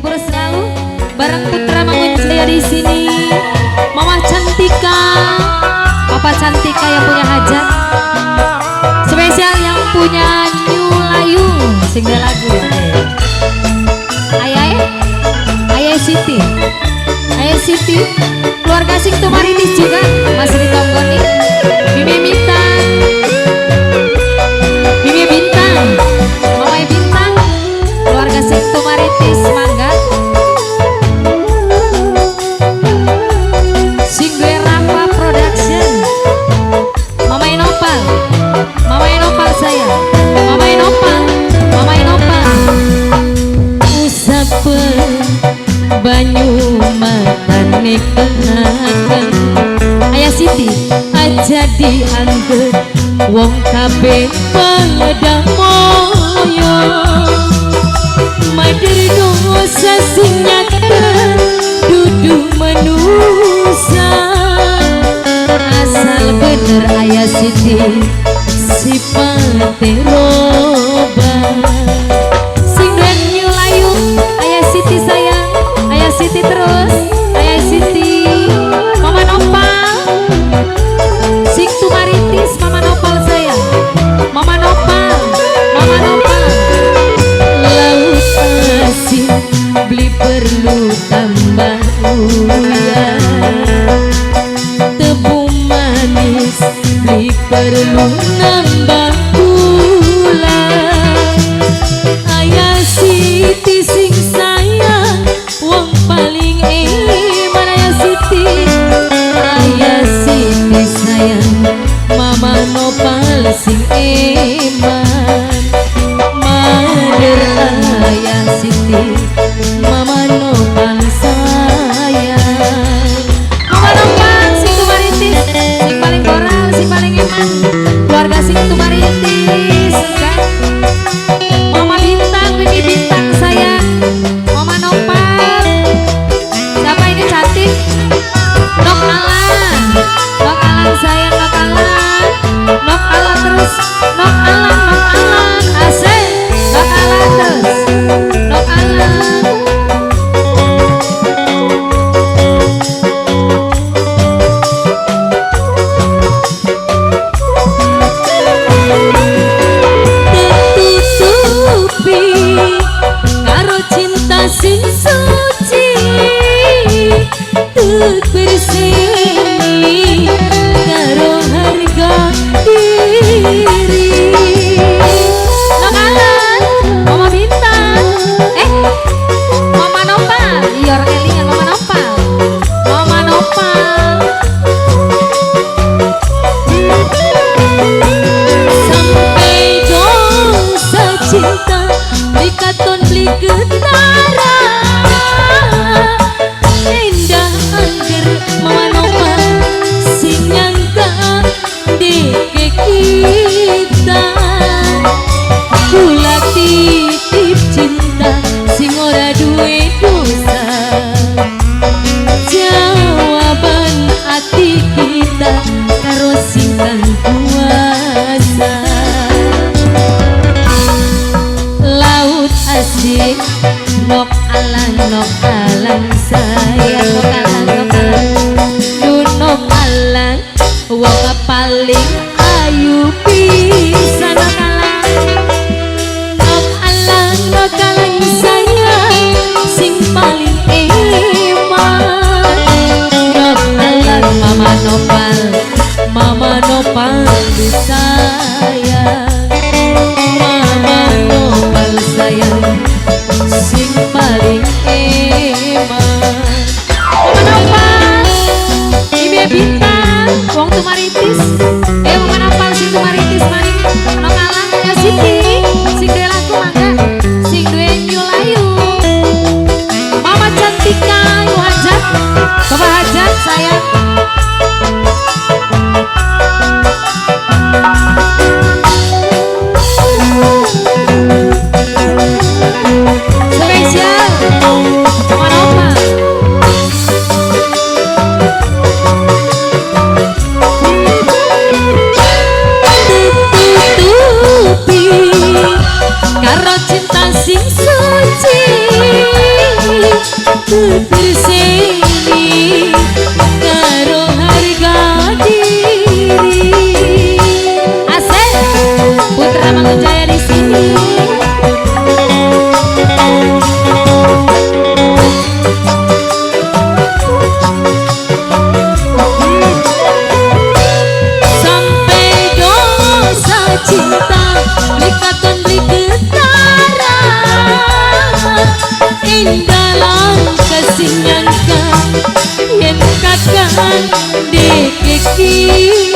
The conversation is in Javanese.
Terhibur selalu bareng Putra Mangunjaya di sini. Mama Cantika, Papa Cantika yang punya hajat. Spesial yang punya New Layu, sing lagu. Ayah, Ayah Siti, Ayah Siti, keluarga sing Tumaritis juga, Mas Ritonggoni, Mimi Mita, Mimi Bintang, Mama Bintang, keluarga sing Tumaritis, mangga. Sing duwe Rafa Production, Mama Inopal, Mama Inopal saya, Mama Inopal, Mama Inopal. Usape banyu matane kenakeng Ayah Siti aja dianggep wong kabeh padha moyo. Mader dosa sing nyata dudu manusa. Asal bener Ayah Siti sipate roba. Sing duwe New Layu, Ayah Siti sayang, Ayah Siti terus, Ayah Siti, Mama Nopal, sing Tumaritis, Mama Nopal sayang, Mama Nopal, Mama Nopal. Laut asin beli perlu tambah uyah, tebu manis beli perlu nambah gula. Ayah Siti sing sayang wong paling eman. Ayah Siti, Ayah Siti sayang, Mama Nopal sing eman. Mader Ayah Siti, Mama Nopal sayang. Mama Nopal sing Tumaritis, sing paling koral, sing paling eman, keluarga sing Tumaritis kan. Mama Bintang, Mimi Bintang sayang, Mama Nopal. Siapa ini cantik? Nok Alan, Nok Alan sayang, Nok Alan, Nok Alan terus, Nok Alan, Nok Alan, asik, Nok Alan terus, Nok Alan. Tertutupi karo cinta sing suci, tuk bersemi karo harga diri. Nok Alan, Mama Bintang, Mama Nopal, iya orang elingan Mama Nopal, Mama Nopal. Sampai dosa cinta dikaton beli getara. Indah angger Mama Nopal sing nyangka deke kita. Kula titip cinta sing ora duwe dosa. Jawaban ati kita karo sing kang kuasa. Laut asin, Nok Alan, Nok Alan sayang, Nok Alan, Nok Alan, du Nok Alan, wong paling ayu pisan. Nok Alan, Nok Alan, Nok Alan sayang, sing paling eman. Nok Alan, Mama Nopal, Mama Nopal sayang, Mama Nopal sayang, sing paling eman. Mama Nopal, Ibe Bintang, wong Tumaritis. Mama Nopal sing Tumaritis maning. Nok Alan, ya Siti, sing duwe lagu mangga, sing duwe New Layu. Mama Cantika, Ibu Hajat, Bapak Hajat sayang. Spesial Mama Nopal. Tutupi Terseni karo harga diri. Asik Putra Mangunjaya di sini. Sampai dosa cinta beli katon beli ketara, ing dalam kasih nyangka yen kakang dikeki.